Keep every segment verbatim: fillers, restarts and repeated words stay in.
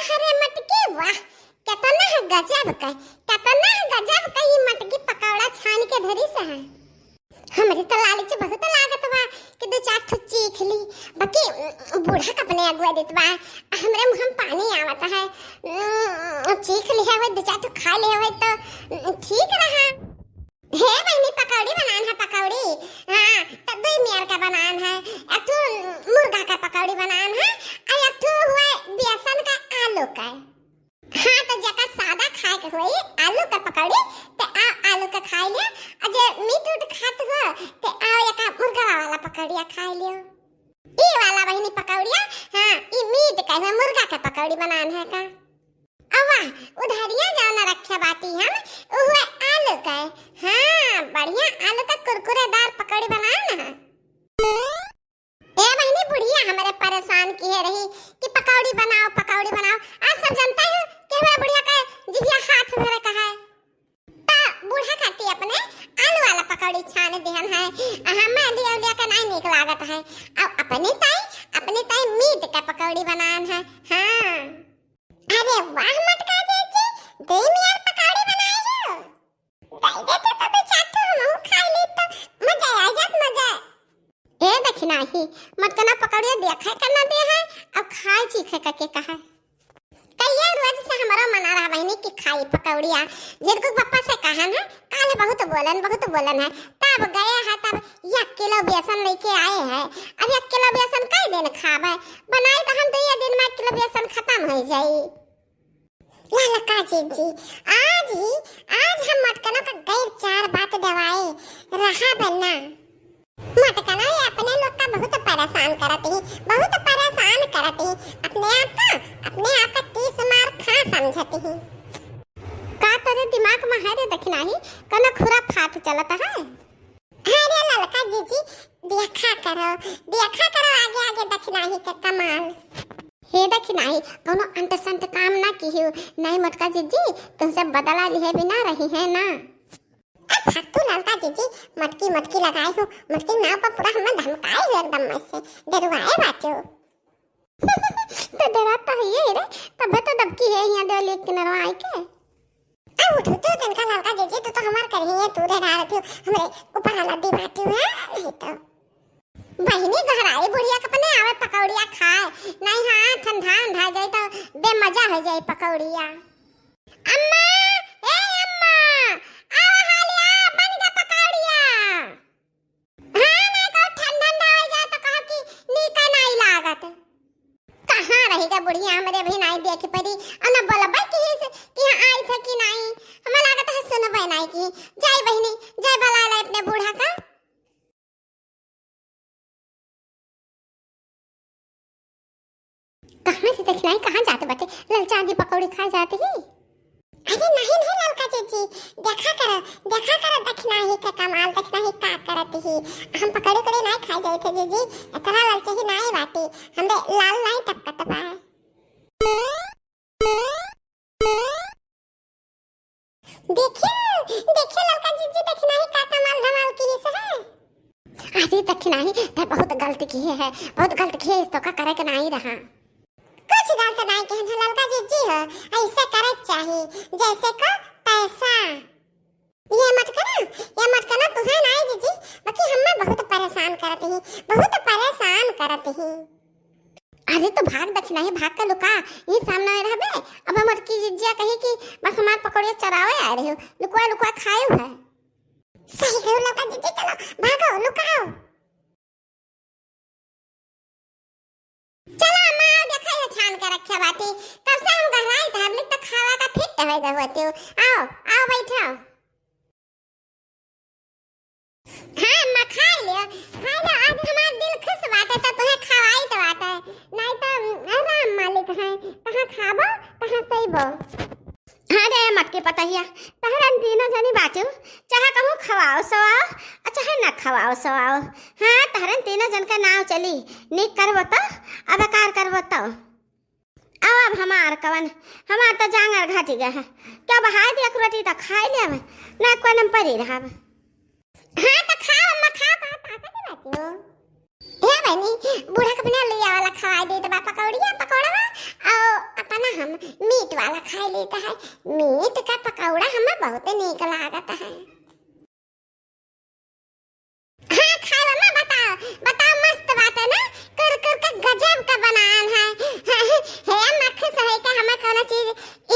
अरे मटकी वाह, केतना है गजब का, केतना है गजब का, ई मटकी पकौड़ा छान के धरी से है। हमरी तो लालच बहुत लागत बा कि दो चार ठो चीख ली, बाकी उम, बूढ़ा का अपने अगुआ देत बा, हमरे मुँह में पानी आवत है। उम, चीख लिहे हुए, दो चार ठो खा लिहे हुए तो उम, ठीक रहा। हे बहिनी, पकौड़ी बनान है, पकौड़ी। हाँ, तो दुई मेर का बनान है, एक ठो मुर्गा का पकौड़ी बनान है, और एक ठो हुआ बेसन का आलू का। हाँ, तो जेका सादा खाए के होई आलू का पकौड़ी, ते आ आलू का खाए ले, और जे मीट उट खात हो, ते आओ एका मुर्गा वाला पकौड़िया खाए लियो। ई वाला बहिनी पकौड़िया, हाँ, ई मीट का है, मुर्गा का पकौड़ी बनान है का। अवा, उधरिया जौन रखे बाटी हम, उहे आलू का है। हाँ, बढ़िया आलू का कुरकुरेदार पकौड़ी बनान है। ए बहिनी, बुढ़िया हमरे परेशान किहे रही कि पकौड़ी बनाओ, पकौड़ी बनाओ। आप सब जानता है कि हमरा बुढ़िया का जिभिया हाथ भरे का है। त बूढ़ा खाती अपने आलू वाला पकौड़ी छान दिहन है। आ हमें लिया लिया के नहीं नीक लागत है। अब अपने ताई, अपने ताई मीट का पकौड़ी बनान है। हाँ। अरे वाह मटका जीजी, दे मियार पकौड़ी बनाई हो। दे देते तो दो चार ठो हमहू खाई ली तो मजा आ जात, मजा। ए दखिनाही, मटकना पकौड़िया देखे के ना दे है, अब खाए चीखे का के कहा। कइया रोज से हमारा मना रहा बहिनी कि खाई पकौड़िया। झिरकू के पप्पा से कहन है, काल बहुत बोलन, बहुत बोलन है। तब गए है, तब एक किलो बेसन लेके आए है। अब एक किलो बेसन कई दिन खाबे? बनाई तो हम दुइये दिन में एक किलो बेसन खत्म हो जाई। ललका जीजी, आज ही, आज हम मटकनों का गैर चार बात देवाए रहा बन्ना। मटकना ये अपने लोग का बहुत परेशान करत ही, बहुत परेशान करत ही। अपने आप का, अपने आप का तीस मार खा समझत ही। का तोरे दिमाग में है रे दखिनाही, कौनो खुराफात चलत है? अरे ललका जीजी, देखा करो, देखा करो आगे आगे दखिनाही के कमाल। हे दखिनाही, कौनो अंट संट काम ना किहू, नहीं मोटका जीजी, तुमसे बदला लिहे बिना रही है ना। अब फालतू ललका जीजी मटकी मटकी लगाए हो, मटकी नाव पर पूरा हमें धमकाए हो एकदम मस्त से, डरवाए बाटे हो। तो डरात तो है ये रे, तबे तो दबकी है यहाँ देवली के किनरवा आए के। अब उठो तो तनका ललका जीजी, तू तो हमार करही है, तू डरा रही हो, हमरे ऊपर वाला दी बाटी है, नहीं तो। बहिनी घराई बुढ़िया के अपने आवे पकौड़िया खाए, नहीं हाँ ठंडा ठंडा जाई तो बेमजा हो जाई पकौड़िया। अम्मा, ए अम्मा, आवा हालिया, बन गया पकौड़िया। हाँ, नहीं तो ठंड ठंड हो जाए तो कहो कि नीका नहीं लागत। कहाँ रही गा बुढ़िया, हमरे भी नहीं देख पड़ी। और न बोलबे की से कि यहाँ आई थे कि नहीं, हमें लागत है सुनबे नहीं की। जाई बहिनी, जाई बुला ले अपने बूढ़ा का। कहाँ से दखिनाही, कहाँ जात बाटे? ललचा दी पकौड़ी खा जात ही। अरे नहीं, नहीं ललका जीजी, देखा करो, देखा करो दखिनाही के कमाल, दखिनाही का करत ही। हम पकौड़ी उकौड़ी नहीं खाए जाए थे जीजी, इतना ललचे ही नहीं बाटी, हमरे लाल नहीं टपकत बा। देखियो, देखियो ललका जीजी, दखिनाही का कमाल धमाल किहिस है। अरे दखिनाही, तै बहुत गलत किहे है, बहुत गलत किहे, इस तो का करे के नाई रहा। कुछ गलत नाई कहन है ललका जीजी हो, ऐसे करे के चाही, जैसे को तैसा। ये मटकना, ये मटकना तुहे नाई जीजी, बाकी हमें बहुत परेशान करत ही, बहुत परेशान करत ही। अरे तो भाग दखिनाही, भाग के लुका, ये सामने रहबे। अब हम मटकी जिज्जिया कही कि बस हमार पकौड़िया चरावे आए रहे हो, लुकवा लुकवा खाए है। सही कहू ललका जीजी, चलो भागो लुकाओ। चलो अम्मा, आओ देखा ये छान के रखे बाटी, कब से हम गहराई था, हमने तो खावा का फिट है गए होते हो। आओ, आओ बैठो। हाँ अम्मा, खाई लियो, खाई लो, आज हमार दिल खुश बाटे तो तुम्हें खवाई तो बाटे, नहीं तो राम मालिक हैं, कहाँ खाबो, कहाँ सईबो। हाँ रे मटकी पतहिया, तहरन तीनों जनी बाटू, चाहे कहूँ खवाओ सवाओ, आ चाहे न खवाओ सवाओ। हाँ, तहरन तीनों जन का नाव चली, नीक करबो तो, अब बेकार करबो तो। अब, अब हमार कवन, हमार तो जांगर घाटी गए है। क्या बहाय दिया रोटी तो खाई ले, अब ना कोई नम परी रहब। हाँ तो खाओ अम्मा, खाओ, कहाँ ताकत बाटी हो। हे बहनी, बूढ़ा के अपने लिया वाला खवाई दे तो बा पकौड़िया, पकौड़वा, और अपना हम मीट वाला खाइ लेता है। मीट का पकौड़ा हमें बहुत नीक लागत है। हाँ, खाए अम्मा, बताओ, बताओ, मस्त बात है ना? कर कर के गजब का बनान है। हे अम्मा, खुश होई के हमें कौनो चीज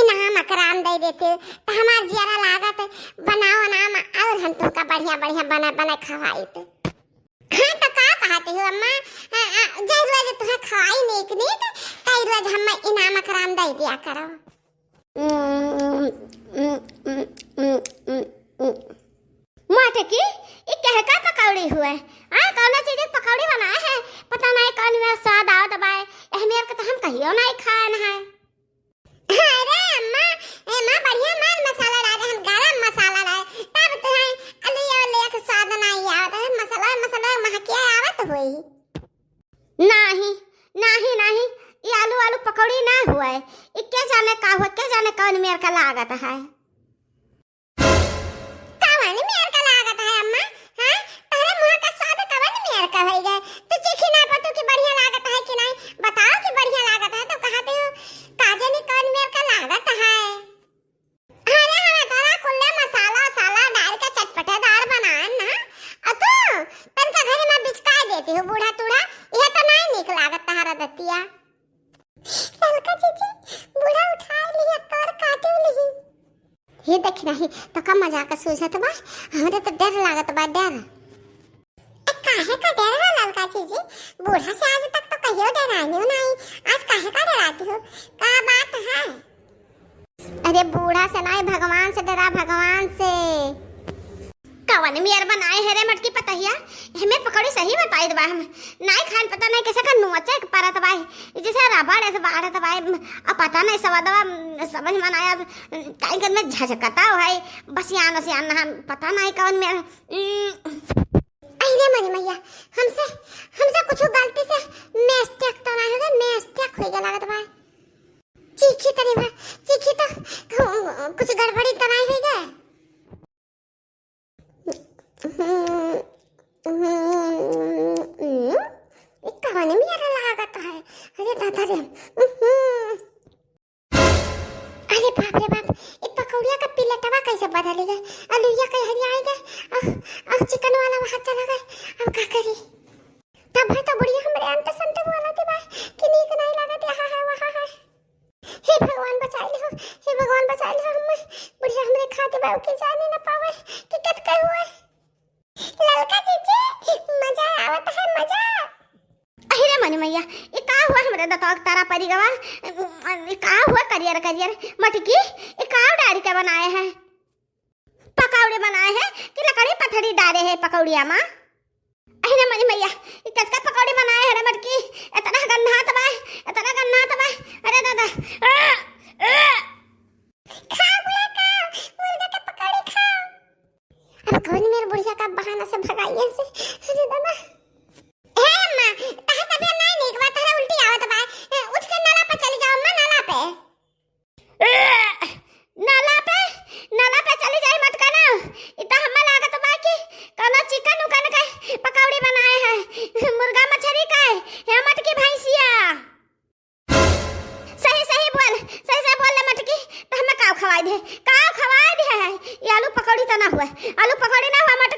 इनाम अकराम दे देते, तो हमार जियरा लागत, बनाओ नाम और हम तुमका बढ़िया बढ़िया बना बना खवाइत। हाँ, तो का कहती हो अम्मा? आ, आ, जय रोज तुम्हें खवाई नीक नीक, तई रोज हमें इनाम अकराम दे दिया करो। मटकी, ई केहका पकौड़ी हुए? आ, कौनो चीज के पकौड़ी बनाए है? पता नहीं कौन में स्वाद आवत बाय। एह मेर के तो हम कहियो नहीं खाए न है। अरे अम्मा, ए माँ, बढ़िया माल मसाला डाले, हम गरम मसाला डाले, तब तो है आलू और लेख स्वाद नहीं आवत है। मसाला, मसाला महकिया आवत हुई। नाही, नाही, नाही, ई आलू, आलू पकौड़ी ना हुए। ई के जाने का हुए, के जाने कौन मेर का लागत है। कवन मेर का लागत है अम्मा? हाँ? तोहरे मुँह का स्वाद कवन मेर का होई गए? तू चीखी ना पतू कि बढ़िया लागत है कि नहीं? बताओ कि बढ़िया लागत है, तो कहते हो का जाने कौन मेर का लागत है। अरे, हमें तोरा कुल्ले मसाला वसाला डाल के चटपटेदार बनाएन ना, अ तू तनका घरे में बिचकाए देती हो बूढ़ा टूढ़ा, यह तो नहीं नीक लागत तोहरा दतिया। ललका जीजी, बूढ़ा उठाए लिया, तोर काटे लिही। हे देख नहीं, तो का मजाक सूझत बा, हमरे तो डर लागत बा, डर। ए, काहे का डर है ललका जीजी? बूढ़ा से आज तक तो कहियो डराइयो नहीं, आज काहे का डराती हो? का बात है? अरे बूढ़ा से नहीं, भगवान से डरा, भगवान से। कवन मेर बनाए है रे मटकी पतहिया? हमें पकौड़ी सही बताई दबा हम। नहीं खान पता नहीं कैसे का नोचे के परत बाई। जैसे रबड़ ऐसे बाढ़त बाई। अब पता नहीं सवादवा समझ में ना आया। काई कर में झझकता है। बसियान वसियान ना हम पता नहीं कवन मेर। उम। अरे मरी मैया, हमसे, हमसे कुछ गलती से mistake तो नहीं हो गया, mistake हो गया लागत बा। चीखी तनी भा, चीखी तो कुछ गड़बड़ी तो नहीं हो गया। हम्म, हम्म, हम्म, ये कौन मेरा लागत है? अरे दादा रे, हम्म। अरे बाप रे बाप, ई पकौड़िया का प्लेटवा कैसे बदल गए? अलुइया कई हरिया आई गए, अह, अह, chicken वाला वहाँ चला गए, अब का करी? तब है तो बुढ़िया हमरे अंट संट बोला दे बा कि नीक नहीं लागत, यहाँ है, वहाँ है। हे भगवान बचाई लिहो, हे भगवान बचाई लिहो, हम बुढ़िया हमरे खाते बा कि जाने न पावे कि कत कर हुआ। ललका जीजी, मजा आवत है, मजा। अहिरे मनी मैया, ई का हुआ हमरे दतवा के तारा परी गवा? ई का हुआ करियर करियर? मटकी, ई का डारी के बनाए है? पकौड़े बनाए है कि लकड़ी पथरी डारे है पकौड़िया मा? अहिरे मनी मैया, ई कैसे पकौड़े बनाए है रे मटकी? इतना गन्हात बा, इतना गन्हात बा। अरे दादा, आ, आ। खा बुआ का, मुर्गा के पकौड़े खा। अब कौन मेर बुढ़िया का बहाना से भगाइए से? अरे दादा। हे अम्मा, तहार तबियत नहीं नीक बा, तहरा उल्टी आवत बा। ए, उठ के नाला पे चली जाओ अम्मा, नाला पे। ए, नाला पे, नाला पे चली जाई मटका ना। ई त हम्मा लागत बा कि कौनो chicken उकन के पकौड़ी बनाए है, मुर्गा मछरी का है, हे मटकी भैंसिया। सही सही बोल, सही सही बोल ले मटकी, तो हमें काव खवाई दे, काव खवाई दे है। ये आलू पकौड़ी तो ना हुआ, आलू पकौड़ी ना हुआ, मटकी।